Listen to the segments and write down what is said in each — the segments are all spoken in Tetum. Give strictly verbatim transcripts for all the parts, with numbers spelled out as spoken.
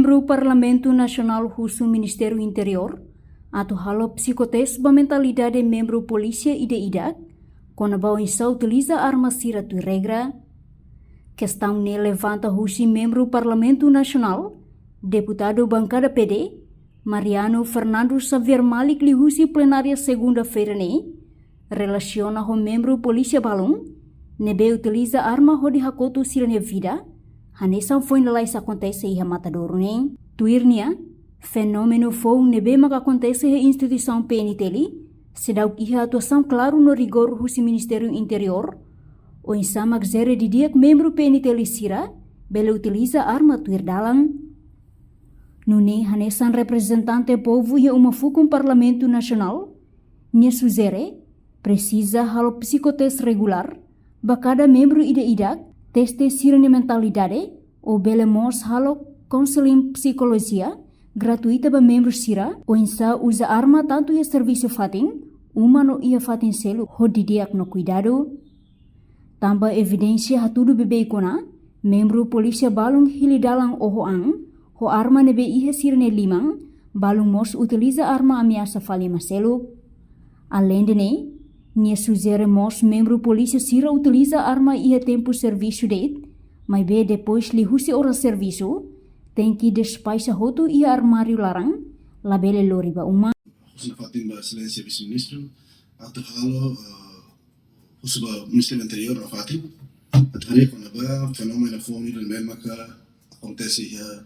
Membru Parlamentu Nasionál husu Ministériu Interiór atu halo psikoteste ba mentalidade membru polísia ida-idak, kona-ba oinsá utiliza arma sira tuir regra. Kestaun ne'e levanta husi membru Parlamentu Nasionál, deputadu bankada P D, Mariano Fernando Xavier Malik liuhusi plenária segunda-feira ne'e, relasiona ho membru polísia balun ne'ebé utiliza arma hodi hakotu sira-nia vida, hanesan foin lalais akontese iha Matadouro ne'e. Tuir nia, fenómenu foun ne'ebé maka akontese iha instituisaun P N T L, seidauk iha atuasaun klaru no rigór husi Ministériu Interiór, oinsá mak jere didi'ak membru P N T L sira bele utiliza arma tuir dalan. Nune'e hanesan reprezentante povu iha uma fukun Parlamentu Nasionál, nia sujere, presiza halo psikoteste regulár ba kada membru ida-idak, teste sira-nia mentalidade, ou bele mós halo konseling psikolojia gratuita ba membru sira, oinsá uza arma tantu iha servisu fatin, uma no iha fatin seluk, ho didi'ak no kuidadu. Tanba evidénsia hatudu bebeik ona, membru polísia balun hili dalan oho an, ho arma ne'ebé iha sira-nia liman, balun mós utiliza arma ameasa fali ema seluk. Aleinde ne'e, nia sujere mós membru polísia sira utiliza arma iha tempu servisu de'it, maibé depois liuhusi oras servisu, tenke despaxa hotu iha armáriu laran, labele lori ba uma. Husu nafatin ba Exelénsia Vise-Ministru, atu halo, eh, husu ba Ministériu Interiór nafatin, atu haree kona-ba fenómenu foun ida ne'ebé maka akontese iha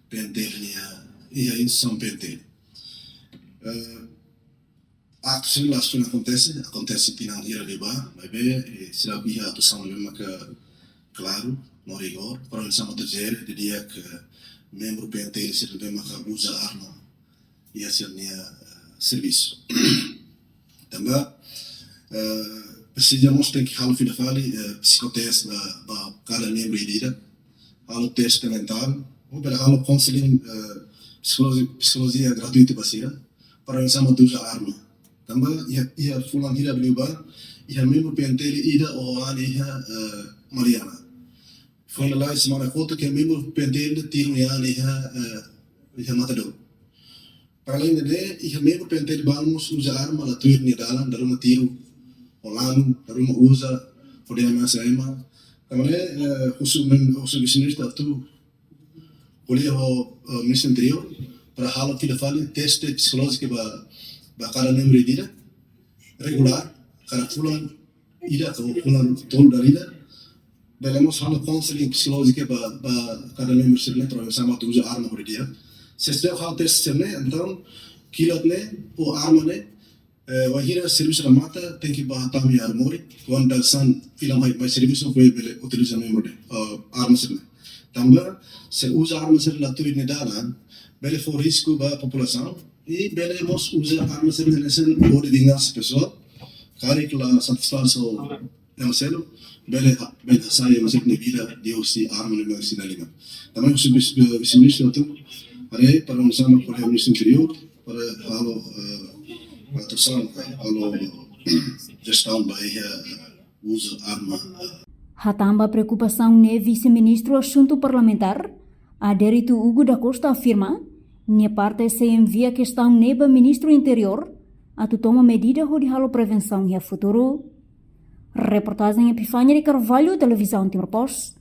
P N T L nian, iha instituisaun P N T L. Eh, aktu sira ne'e la sunu akontese, akontese tinan hira liubá, maibé, eh, sira iha atuasaun ne'ebé maka klaru no rigór, para oinsá mak atu jere didi'ak membru P N T L sira ne'ebé maka uza arma iha sira-nia, eh, servisu. Tanba, eh, presiza mós tenke halo fila fali, eh, psikoteste ba, ba kada membru ida-idak, halo teste mentál, ou bele halo konseling, eh, psikoloji-, psikolojia gratuitu ba sira, para oinsá mak atu uza arma. Tanba iha, iha fulan hira liubá, iha membru P N T L ida oho an iha, eh, Mariana. Foin lalais semana kotuk iha membru P N T L tiru nia an iha, eh, iha Matadouro. Para aleinde ne'e, iha membru P N T L balun mós uza arma la tuir nia dalan, dala ruma tiru ho lanu, dala ruma uza hodi ameasa ema. Tanba ne'e, eh, husu mem-, husu Vise-Ministru atu ko'alia ho, eh, Ministru Interiór, para halo fila fali teste psikolójiku ba, ba kada membru ida, regulár, kada fulan ida ka fulan tolu dala ida. Bele mós halo konseling psikolójiku ba, ba kada membru sira-ne'e, para oinsá mak atu uza arma hodi di'ak. Se seidauk halo teste sira-ne'e, entaun kilat ne'e, ou arma ne'e, eh, wainhira servisu remata, tenke bá hatama iha armory, kuandu dadeer-saan fila mai, mai servisu foin bele utiliza membru ne'e, eh, arma sira-ne'e. Tanba, se uza arma sira-ne'e la tuir nia dalan, bele fó risku ba populasaun, i bele mós uza arma sira-ne'e hanesan hodi vingansa pesoál, karik la satisfás ho ema seluk, bele ha-, bele hasai ema seluk nia vida liuhusi arma ne'ebé iha sira-nia liman. Tanba husu Vise-, Vise-Ministru atu haree para oinsá mak ko'alia ho Ministru Interiór, para halo, eh, atuasaun, halo jestaun ba iha, eh, uza arma, eh. Hatán ba preokupasaun ne'e Vise-Ministru Asuntu Parlamentár, Adérito Hugo da Costa afirma, nia parte sei envia kestaun ne'e ba Ministru Interiór, atu toma medida hodi halo prevensaun iha futuru. Reportajen Epifania de Carvalho, Televizaun Timor Post.